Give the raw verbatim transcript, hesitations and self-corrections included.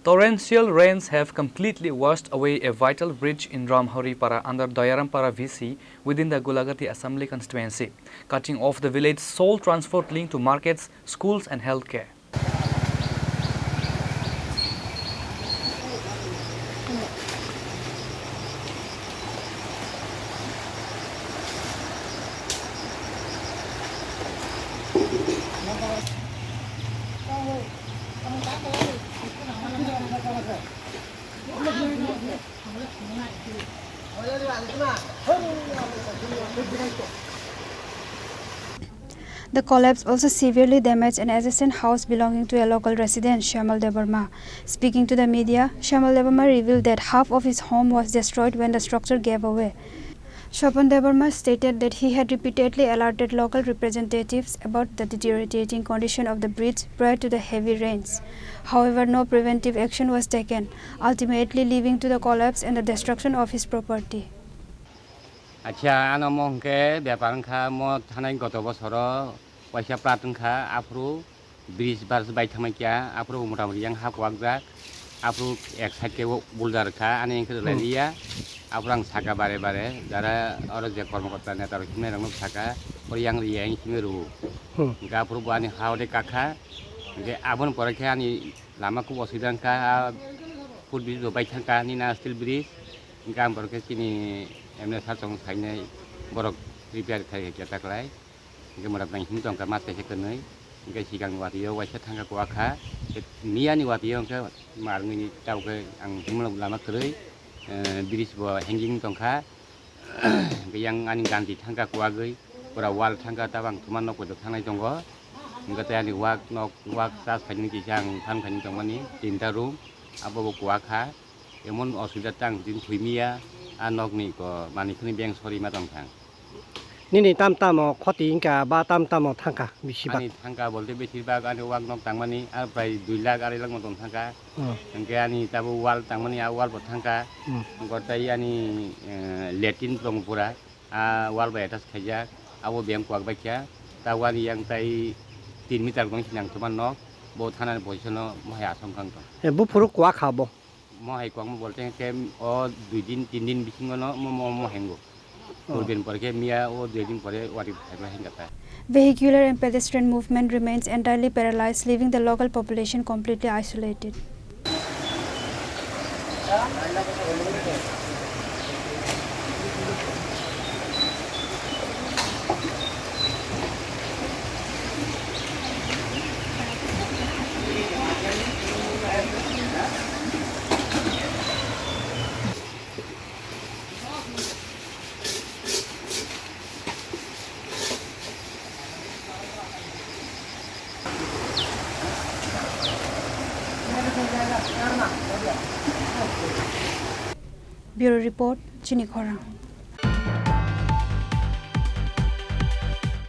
Torrential rains have completely washed away a vital bridge in Ramhari Para under Dayaram Para V C within the Gulagati Assembly constituency, cutting off the village's sole transport link to markets, schools, and healthcare. The collapse also severely damaged an adjacent house belonging to a local resident, Shamal Debbarma. Speaking to the media, Shamal Debbarma revealed that half of his home was destroyed when the structure gave away. Swapan Debbarma stated that he had repeatedly alerted local representatives about the deteriorating condition of the bridge prior to the heavy rains. However, no preventive action was taken, ultimately leading to the collapse and the destruction of his property. Acha, ano mo hwnkhe bepar wngkha, mo thanai goto bosoro waisa plat wngkha, aphuru bridge bar bai thangma kya, aphuru motamoti yang ha kwak jak, aphuru ek side khe boulder kha, ani hwnkhe rwlai liya, aphuru ang saka bare bare, jara oro je kormokorta neta rok himnai rok no saka, oro yang riya himwi rwo. Hmm. Hwnkhe aphuru bo ani ha ode kakha, hwnkhe aboni pore khe ani lama kub osubida wngkha, a foot bridge bo bai thangkha, nini a steel bridge, hwnkhe ang borok khe chini M L A sir chong sainai borok repair khai khe taklai. Hingke mora tang him tongkha mas kaisa kwnwi. Hingke sikang watio waisa thangkha kuakha. Miyani watio hingke marngwini tauke ang himlok lama kwrwi, eh, bridge bo hanging tongkha. Hingke yang ani ganti thangkha kuagwi, pura wall thangkha, tabang thuma nok pojok thangnai tongo. Hingke tei ani wak nok, wak chas khainwi kisa ang phan khainwi tongmani tinta room, abo bo kuakha. Emon osubida tang tin thwimiya, a nokni ko manwi khwnwi beng sori ma tongthang. Nini tam tamo khoti wngkha ba tam tamo thangkha bisi bak? Ani thangkha bolte besir bak ani wak nok tangmani ar prai dui lakh arai lakh motom thangkha. Hmm. Hingke ani tabo wall tangmani a wall bo thangkha. Hmm. Hingke tei ani, eh, latrine tong pura a wall bai attach khaijak abo beng kuak baikha. Tabo ani yang tai tin meter tong sinang thuma nok bo thanani position o mohai asong kang tong. Eh, buphuru kuak ha bo? Mohai kwbangma bolte hwnkhe o dui din, tin din bisingo no mo, mo, mo hengo. Oh. Purben pore khe miya o dui din pore wari phaiba hengkha ta. Vehicular and pedestrian movement remains entirely paralyzed, leaving the local population completely isolated. Bureau Report, Chini Khorang.